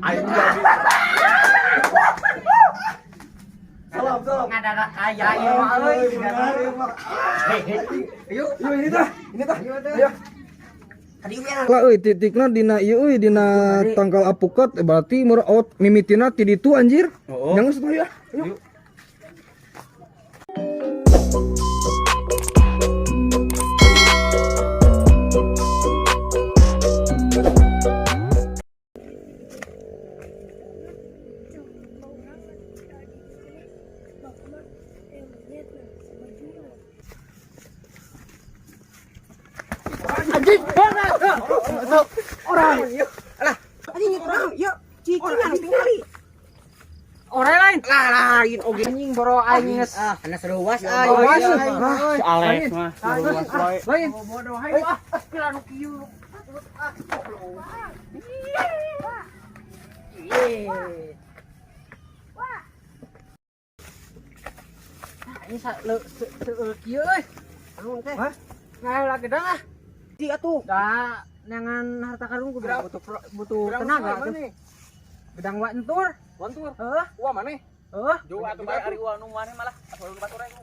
Aing jadi. Salam, salam. Ngadadak kaya ieu mah euy. Yuk, yuk ini tah, ini tah. Ayo. Lah euy titikna dina ieu euy dina tangkal apukat berarti murah out mimitina ti ditu anjir. Jangan setuh ya. Yuk. Anjing orang, yuk. Cicing anu tingali. Orang lain. Lah lain oge anjing boro aing geus. Ah, kana seruas aing. Ah, Si Alex mah. Lain. Bodoh hayu ah, pira nu kieu. Nah, ini sa le se kieu euy. Naon teh? Hah? Ngalah gedang ah. Di atuh. Da neangan harta karun kudu butuh butuh tenaga tuh. Gedang wantur. Wantur. Heuh, Wah maneh. heuh. Jauh atuh bae ari uang nu maneh malah asal batur aing.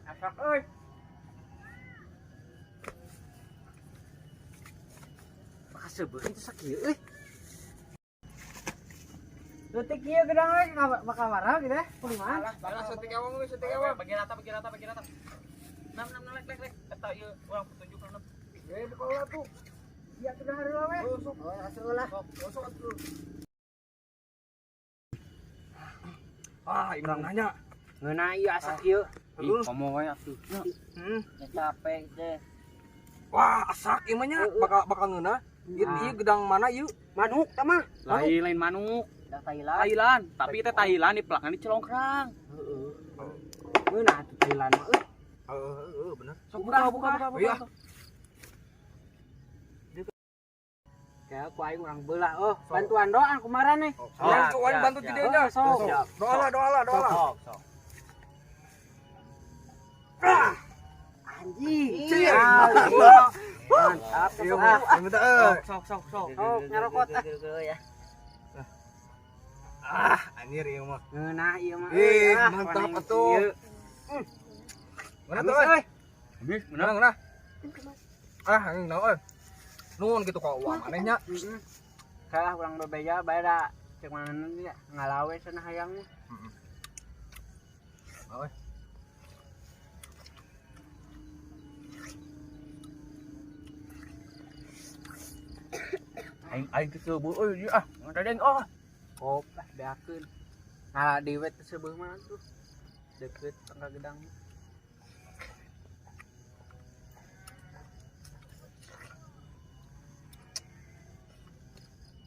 Asak euy. Bakal seubeuh teh sakieu euy. Leutik ieu gedang euy bakal warah gitu ya. Kumaha? Balas setik ewang euy, setik ewang. Bagi rata, bagi rata, bagi rata. Enam, enam, lek, lek, lek. Eta ieu urang petunjuk enam. Eh buka ulah tuh. Iya sudah heula we. Sok. Oh, asuh lah. Sok atuh. Ah, Imran nanya. Ngeunah ieu asak ieu. Ih, komo we atuh. Hmm. Capek teh. Wah, asak ieu mah nya bakal bakal ngeunah. Ieu ieu gedang mana ieu? Manuk tah mah. Lain lain manuk. Da Thailand. Thailand, tapi teh Thailand dipelakan di Cilongkrang. Heeh. Ngeunah atuh Thailand mah euy. Heeh, heeh, bener. Sok buka, buka, buka, buka. Iya. Kayak ku aing urang belah oh, bantuan doang kemarin nih. Yang tuh aing bantu ti dieu nya. Sok. Doa lah, doa lah, doa lah. Sok, sok. Anjing. Cing. Mantap. Iya, Ah. minta euy. Sok, sok, sok. Oh, nyarokot ah. Ah, anjir ieu mah. Ngeunah ieu mah. Ih, Ah, mantap paling atuh. ieu. Mana Amis tuh euy? euy. Habis, Ngeunah, ngeunah. Ah, anjing naon euy. Nuhun kitu ka uang maneh nya. Heeh. Kalah urang bebeja bae da cek mana nya ngalawe cenah hayang mah. Euy. Aing aing teh seubeuh euy ah, ngadadeng ah. Kop lah beakeun. Ngala dewe teh seubeuh mah tuh. Deket tangga gedang.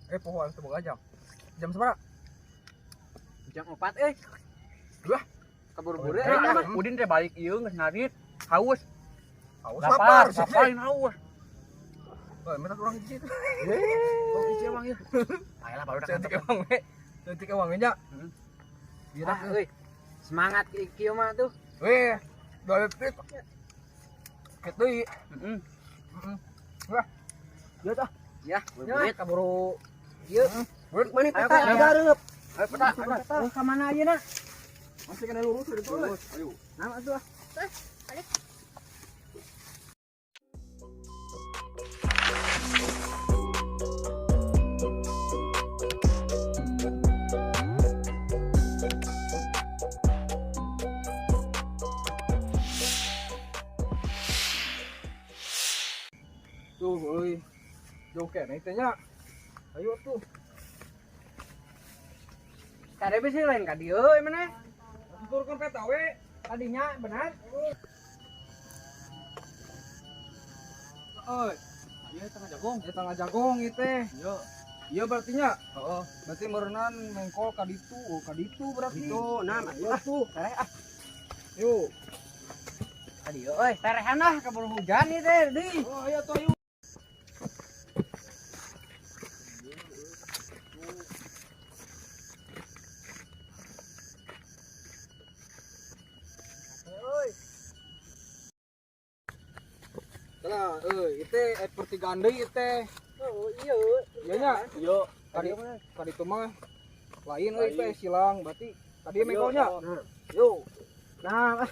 Eh, poho aing teu boga jam. Jam sabaraha? Jam 4 euy. Wah. Kaburu-buru Eh, euy. ah, Udin teh balik ieu geus ngarit. Haus. Haus Lapar, lapar. laparin haus. Euy, minta urang hiji. Oh, hiji emang ieu. Ayolah baru dah Cantik emang we. Cantik emang nya. Hmm. Iya Ah, dah. euy. Semangat kieu mah tuh. Weh, 2 detik. Kitu deui. Heeh. Heeh. Wah. Ya tah. Ya, Ya, kaburu. Ieu. Mana peta Ayo, ayo. digareup. Ayo peta. Oh, ka mana ayeuna? Masih kena lurus itu. Ayo. Nama tuh ah. Tuh, euy. Jauh keneh teh nya. Ayo tuh. Kade bisi lain ka dieu euy maneh. Turunkan peta we. Tadinya benar. Euy, Ieu tengah jagung. ieu tangga jagong ieu teh. Yo. Iya berarti nya. Heeh. Berarti meureunan mengkol ka ditu, oh ka ditu berarti. Itu, nah, Ayo tuh. Tereh ah. Yuk. Ka dieu euy. Terehan ah kaburu hujan ieu teh deui. Oh, ayo tuh ayo. Lah, euy, ieu teh pertigaan deui ieu teh. Oh, iya. Iya nya. Yo. Tadi tadi itu mah lain euy teh silang berarti tadi mengkolnya. Yo. Nah, ah.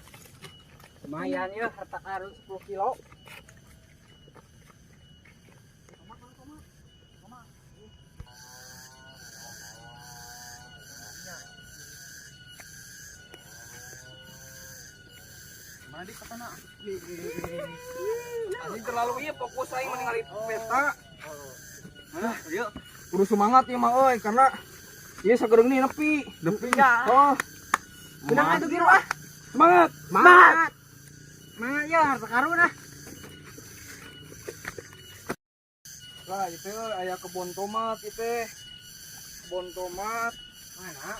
Lumayan ya harta karun 10 kilo. Mana di petana? Anjing terlalu ieu fokus aing ningali peta. Mana? Yuk. Kudu semangat ieu mah euy karena ieu sagedeung nih nepi. Nepi ya. Oh, Benang atuh kiru ah. semangat. Semangat. Semangat ya harta karun ah. Lah, itu aya kebun tomat itu teh. Kebun tomat. Mana?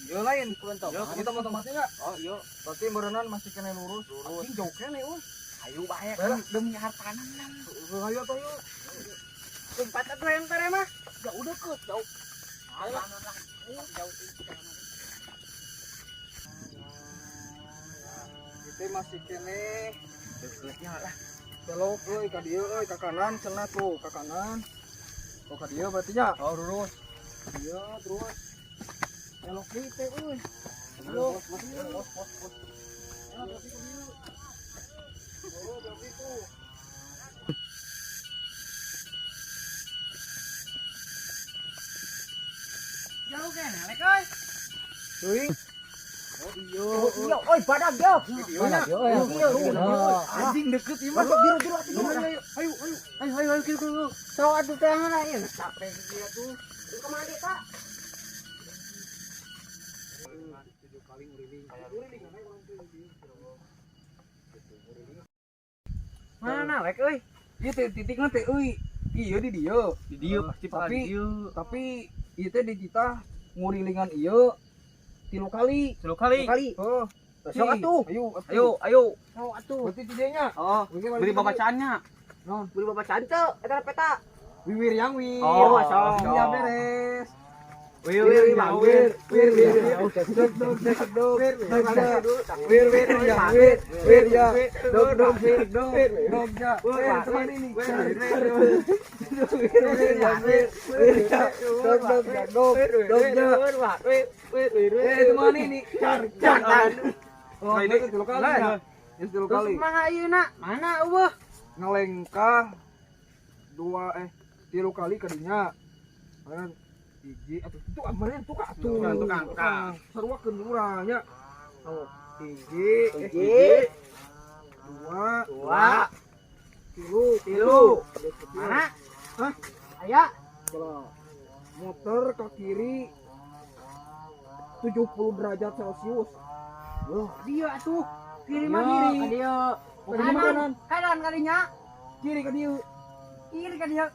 Ieu lain kebun tomat. Ini tomat tomatnya enggak? Oh, yuk. Berarti meureunan masih kena lurus. Lurus. Anjing jauh keneh euy. Ayo bae Bae. demi harta karun. Heuh, ayo atuh yuk. Tempat atuh yang tere mah. Jauh deket, jauh. Ayo lah. Jauh sih. Itu masih kene Deketnya lah. belok euy ka dieu euy ka kanan cenah tuh ka kanan. Oh ka dieu berarti nya. Oh, lurus. Iya, terus belok deui teh euy. Belok. Pos, pos, pos. Ya, berarti ka dieu. Oh, berarti tuh. Jauh kene lek euy. Teuing. Oh iya, oi badag yo. Badag yo. Iya, Anjing deket ieu mah. Biru biru atuh. Ayo, ayo, ayo. Ayo ayo ayo kieu kieu. So atuh teh lah ieu capek kieu tuh. Di kemana Kak? 7 kali nguriling. Mana lek euy? Ieu teh titikna teh euy. Ieu di dieu. Di dieu pasti Tapi di dieu. tapi ieu teh di kita ngurilingan ieu 3 kali. 3 kali. Kali. Oh, Sok atuh. Ayo, atuh. Ayo, ayo. Sok atuh. Berarti di dieu nya. Oh, beri bacaannya. Non, Beli bacaan teu eta peta. wiwir yang wir. Oh, sok. Ya beres. Wir wir wir wir wir dog dog dog dog wir wir ya wir wir ya dog dog dog dog ya wir teman ini wir wir ya wir wir ya dog dog dog dog ya eh teman ini car car. Oh, itu tilu kali ya. Itu tilu Terus kali. kumaha ayeuna? Mana eueuh? Ngelengkah 2 3 kali kadinya. Mana hiji atuh itu amarnya tukang atuh. Tukang, tukang. Sarua keun urang nya. Oh, hiji, Hiji, 2, 2, 3, 3. Mana? Hah? Aya. Bala. Motor ke kiri 70 derajat Celcius. Loh, dia atuh. Kiri mah Ya, kiri. Ka dieu. Kiri mah Kanan, kanan. kanan kadinya. Kiri ke dieu. Kiri ka dieu.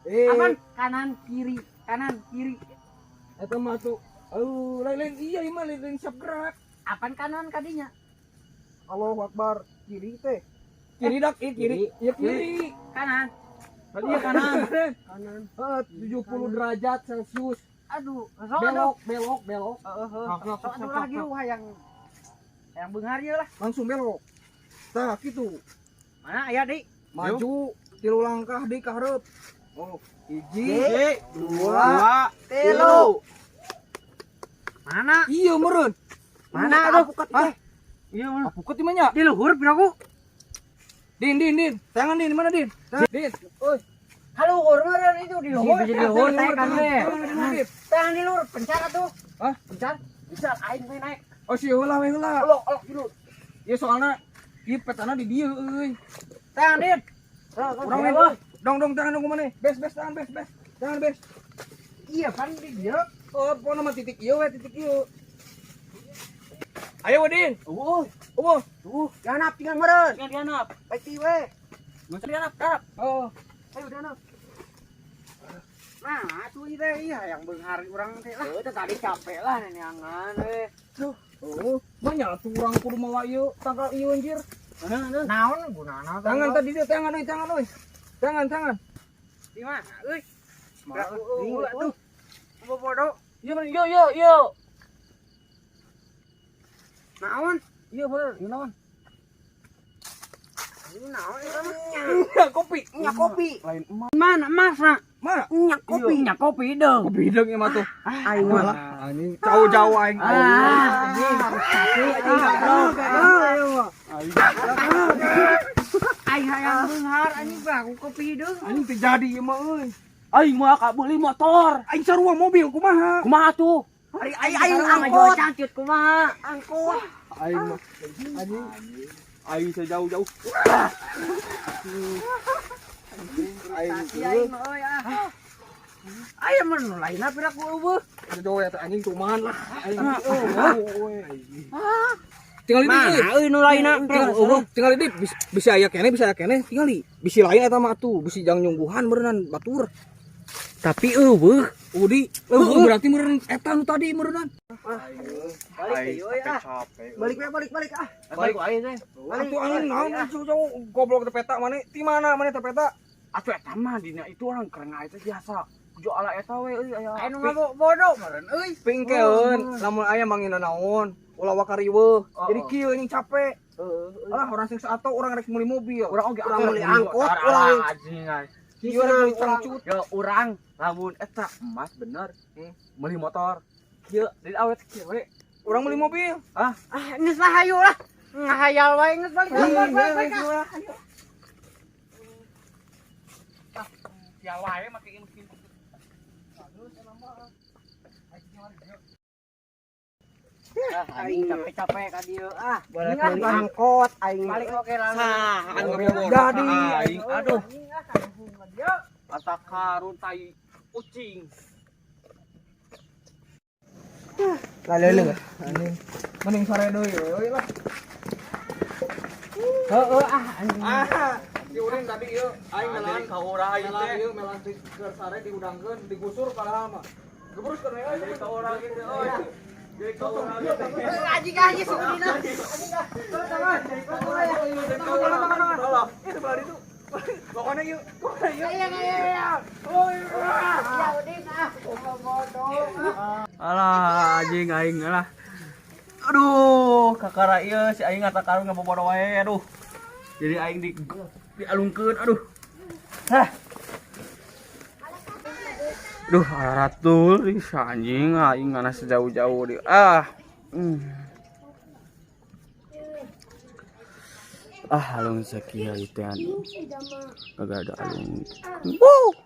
Eh, Aman, kanan kiri, kanan kiri. eta mah tuh. Aduh, lain-lain iya ieu mah lain siap gerak. Apan kanan kadinya? Allahu Akbar, kiri teh. Kiri dak, kiri. Ya kiri. Kanan. Berarti ya kanan. Kanan. Heeh, 70 derajat Celcius. Aduh, sok atuh. Belok, belok, belok. Heeh, heeh. Sok, sok, Sok atuh sok, lah sok. kieu hayang hayang beunghar ieu lah. Langsung belok. Tah gitu. Mana aya deui? Maju 3 langkah deui ka hareup. Oh, hiji, 2, 2, 3. Mana? Iya meureun. Mana aduh? Hah? Iya, mana? Apuket di mana? Di luhur piraku. Din, din, din. Tangan din, mana din? Din. Oi. Kaluhur meureun itu di luhur. Di luhur, Tangan tangan, di Tangan di luhur, pencar atuh. Hah? Pencar. Bisa aing we naik. Oh, si heula we heula. Elok, elok dulu. Ieu soalna ieu petana di dieu euy. Tangan din. Urang we. Dong dong tangan dong kumaha? Bes bes tangan bes bes. Tangan bes. Iya pan di dieu. Oh, pokona mah titik ieu we, titik ieu. Ayo Din. Oh, Oh. tuh, ganap tinggal meureun. Tinggal dianap. Pasti we. Nggak usah dianap, darap. Oh. Ayo danap. Nah, atuh ieu teh iya yang beunghar urang teh lah. Heuh, tadi capek lah neneangan we. Oh, banyak tuh urang kudu mawa ieu, tangkal ieu anjir. Mana, mana? Naon gunana Tangan tadi dia, tangan euy, tangan euy. Tangan, tangan. Di mana euy? Mana? Eueuh atuh. Bobodo. Iya, mana? Yo, yo, yo. Naon? Iya bener, ieu naon? Nya kopi. Nya kopi. Lain emas. Mana emasna? Mana? Nya kopi. Nya kopi deung. Kopi hideung ieu mah tuh. Aing mah. Anjing jauh-jauh aing. Ah, aing hayang beunghar anjing bah ku kopi hideung. Anjing teu jadi ieu mah euy. Aing mah ka beli motor. Aing sarua mobil kumaha? Kumaha tuh? Ari aing aing angkot. Cangcut kumaha? Angkot. Aing mah anjing. Aing sejauh-jauh. Aing Aing mah euy ah. Aya mah nu lainna pira ku eueuh. jauh ya anjing cuman lah. Aing euy. Tinggal di Mana euy nu lainna pira ku eueuh. Tinggal di bisa aya keneh, bisa aya keneh, tinggali. Bisi lain eta mah atuh, bisi jang nyungguhan meureunnan batur. Tapi eueuh. Udi, eueuh berarti meureun eta nu tadi meureunnan. Balik euy ah. Balik we balik balik ah. Balik aing teh. Atuh anjing naon jauh goblok teh peta maneh ti mana maneh teh peta? Atuh eta mah dina itu orang keur ngae teh biasa. Kuju ala eta we euy aya. Aya nu bodoh meureun euy. Pingkeun lamun aya mangina naon, ulah wakariweuh. Jadi kieu anjing capek. Ah, orang sing saatau urang rek meuli mobil. Urang oge Urang meuli angkot, urang. Anjing. Kieu urang meuli cangcut. Ya urang lamun eta emas bener. Meuli motor. Kieu di awet kieu we. Urang meuli mobil. Ah, Ah, geus lah hayu lah. Ngahayal wae geus balik balik balik. balik, ah. sial wae make ieu. Ah, anjing capek-capek ka dieu ah. Balik meuli angkot aing. Balik oke lalu. Jadi aing aduh. Ata karun tai kucing. Lalele. Anjing. Mending sare deui euy lah. Heeh ah anjing. Ah, si Urin tadi ieu aing melan ka urang aing melan teh. ieu melan ti keur sare diudangkeun, digusur padahal mah. Gebrus keur euy. Jadi ka urang ieu teh euy. Jadi ka urang ieu teh. Anjing anjing si Udina. Itu bari tuh. Pokoknya yuk, pokoknya yuk. Iya iya iya. Ya Udin ah. Bodoh. Alah anjing aing alah. Aduh, kakara ieu si aing ngata karun ngabobodo wae aduh. Jadi aing di dialungkeun aduh. Hah. Duh, aratul ih anjing aing ngana sejauh-jauh di ah. Ah, alung sakieu teh anu. Kagak ada alung. Wuh.